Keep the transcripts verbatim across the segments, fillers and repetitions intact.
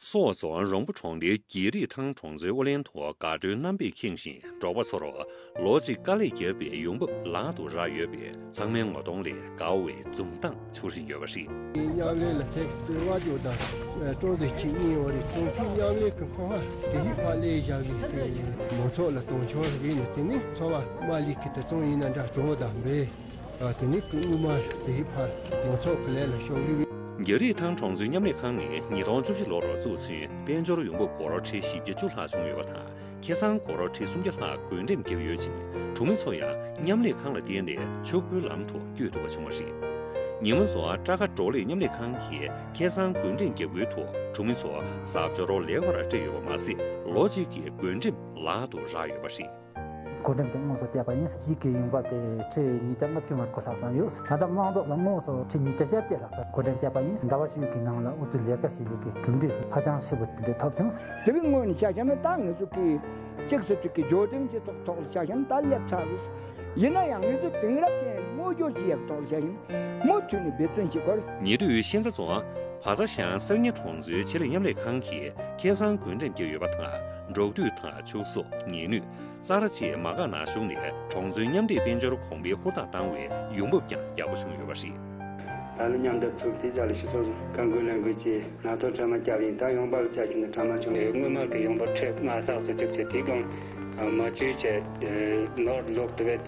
སོག་རྫོང་རོང་པོ་གྲོང་རྡལ་རྒྱ་རིགས་ཐང་གྲོང་ཚོའི་ཨུ་ལན་ཐོག་དགའ་སྤྲོའི་རྣམ་པས་ཁེངས་ཤིང་། འབྲོག་པ་ཚོར་ལོ་གཅིག་དཀའ་ལས་བརྒྱབ་པའི་ཡོང་འབབ་ལག་ཏུ་རག་ཡོད་པས། ཚང་མའི་ངོ་གདོང་ལས་དགའ་བའི་འཛུམ་མདངས་འཕྱུར་བཞིན་ཡོད་པ་རེད། མཉམ་ལས་ལ་ཐད་ཀར་བ་ཇོ་དང་ཀྲོང་ཙེ་གཅིག་གཉིས་ཡོད་རེད། གྲོང་ཚོའི་མཉམ་ལས་ཀྱི་ཁོ་ཧ་དེ་ཡིག་ཕ་ལས་བཞག་རེད། དེ་མང་ཚོགས་ལ་གཏོང་ཆོག་རེད་ནས། དེ་ནི་འཚོ་བ་མ་ལི་ཁི་ཏི་ཙོང་ཡིན་ན་འདྲ་གྲོགས་དང་འབེ། ཨ། དེ་ནི་སྐུ་དངུལ་མ་དེ་ཡི་ཕར་མང་ཚོགས་ཀྱི་ལས་ལ་ཤོག་རིགས། རྒྱ་རིགས་ཐང་གྲོང་ཚོའི་མཉམ་ལས་ཁང་ནི་ཉིས་སྟོང་བཅུ་བཞི་ལོར་བཙུགས་ཚུན་དཔལ་འབྱོར་ཡོང་འབབ་སྒོར་ཁྲི་བཞི་བརྒྱ་བཅུ་ལྷག་བྱུང་ཡོད་པ་དང་། ཁེ་བཟང་སྒོར་ཁྲི་སུམ་བརྒྱ་ལྷག་བགོ་འགྲེམས་བརྒྱབ་ཡོད་ཅིང་། གྲོང་མི་ཚོ་ཡང་མཉམ་ལས་ཁང་ལ་བརྟེན་ནས་ཕྱུག་པོའི་ལམ་དུ་བསྐྱོད་ཐུབ་པ་བྱུང་བ་རེད། ཉི་མ་རྫོང་སྤྲ་ཁ་འབྲོག་ལས་མཉམ་ལས་ཁང་གིས་ཁེ་བཟང་བགོ་འགྲེམས་བརྒྱབ་ཁུལ་དུ་གྲོང་མི་ཚོ་གཟབ་མཆོར་ལེགས་པར་སྤྲས་ཡོད་པ་མ་ཟད། ལོ་གཅིག་གི་བགོ་འགྲེམས་ལག་ཏུ་རག་ཡོད་པ་རེད། བགོ་འགྲེམས་དེ་དངོས་སུ་བསྐྱལ་པ་ཡིན། གཅིག་གི་ཡོང་འབབ་དེ་ཁྲི་ཉིས་བརྒྱ་ལྔ་བཅུ་ང་དགུ་ལྷག་ཙམ་ཡོད། ད་ལྟ་མང་ཚོགས་ལ་དངོས་སུ་ཁྲི་ཉིས་བརྒྱ་ཞེ་བརྒྱད་ལྷག་ཙམ་བགོ་འགྲེམས་བསྐྱལ་པ་ཡིན། ཟླ་བ་བཅུ་གི་ནང་ལ་ཨུ་ཚུགས་ལས་ཀ་བྱེད་ལས་ཀའི་གྲུབ་འབྲས་སུ་ཧ་ཅང་ཆེ་བོ་དེ་འདྲ་ཐོབ་བྱུང་། དེ་བའི་ངོས་ནས་ཆ་བཞག་ན་ད་ང་ཚོ་གི་གཅིག་སུ་གཅིག་གི་འབྱོར་འབྲིང་སྤྱི་ཚོགས་ཐོག་ལ་ཆ་བཞག་ན་ད་སླེབས་ཚར་རེད། ཡིན་ན་ཡང་ང་ཚོ་དེང་རབས་ཅན་དངོས་སྦྱོར་གྱི་ཡག་ཐོག་ལ་ཆ་བཞག་ན་མུ་མཐུད་ནས་འབད་བརྩོན་བྱེད་དགོས། ཉེ་དུས་ཤན་རྩ་རྫོང་བ་ཚྭ་ཤང་གསེར་ཉ་གྲོང་ཚོའི་ཆེད་ལས་མཉམ་ལས་ཁང་གིས་ཁེ་བཟང་བགོ་འགྲེམས་བརྒྱབ་ཡོད་པ་དང་། འབྲོག་དུད་དང་ཕྱུགས་ཟོག་ངལ་ནུས། རྩྭ་ར་བཅས་མ་འགག་ནང་ཞུགས་ནས་གྲོང་ཚོའི་མཉམ་སྡེབ་དཔལ་འབྱོར་གོང་འཕེལ་ཧུར་ཐག་བཏང་བས་ཡོང་འབབ་ཀྱང་ཡག་པོ་བྱུང་ཡོད་པ་རེད། ད་ནི་མཉམ་སྡེབ་ཚུགས་དེ་ཅག་ལ་ཞུ་ཚོགས་སུ་བཀའ་འགུལ་ལས་འགུལ་གྱིས་ནང་དོན་ཁྲལ་མ་བསྐྱབས་ཡིན། ད་ཡོང་འབབ་ལ་བཅའ་ཁྱོན་དུ་ཁྲལ་མ་བྱུང་། དངུལ་སྨར་གྱི་ཡོང་འབབ་ཁྲི་ལྔ་ལྷག་ཙམ་བཅུག་ཚེ་དེའི་སྒང་མ་བཅོས་བྱས་ནོར་ལོག་ཏུ་བས་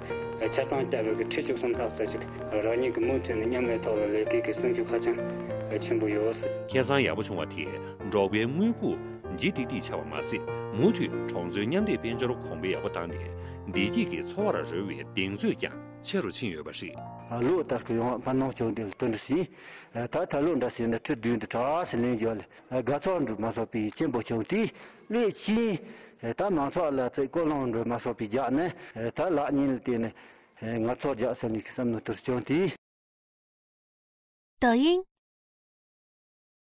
ཆ་ཚང་བསྐྱབས་པའི་ཁྲི་བཅུ་གསུམ་ལྷག་ཙམ་ཞིག་རང་ཉིད་ཀྱི་མུ་མཐུད་ནས་མཉམ་ལས་ཐོག་ལ་ལས་ཀའི་གི་སེམས་ཤུགས་ཧ་ཅང་ཆེན་པོ་ཡོད། ཁེ་བཟང་ཡག་པོ་བྱུང་བ་དེས་འབྲོག་པའི་དངུལ་ཁུག་ལྗིད་ཏིག་ཏིག་ཆགས་པ་མ་ཟད། མུ་མཐུད་གྲོང་ཚོའི་མཉམ་སྡེབ་དཔལ་འབྱོར་གོང་འཕེལ་ཡག་པོ་བཏང་ནས་བདེ་སྐྱིད་ཀྱི་འཚོ་བར་རོལ་བའི་གདེང་ཚོད་ཀྱང་ཆེ་རུ་ཕྱིན་ཡོད་པ་རེད། ལོ་ལྟར་གྱི་ཡོང་བ་ཕར་ནང་བྱུང་དེ་ལ་དོན་འགྲུབ་ཟིན། ད་ད་ལོ་འདྲ་ཟིན་ན་ཁྲི་བདུན་དུ་གྲྭ་ཟིན་ལེན་རྒྱུ་ལ་དགའ་ཚོར་འགྲུབ་མ་སོགས་པའི་ཆེན་པོ་བྱུང་དུས་ལས་ཕྱིན། ད་མང་ཚོགས་ལ་ཚེ་ཀོ་ལོང་འགྲུབ་མ་སོགས་པའི་རྒྱག་ནས་ད་ལག་གཉིས་ལ་བརྟེན་ནས་ང་ཚོར་རྒྱག་ཟིན་ནས་བསམ་ནོ་དུར་བྱུང་དུས།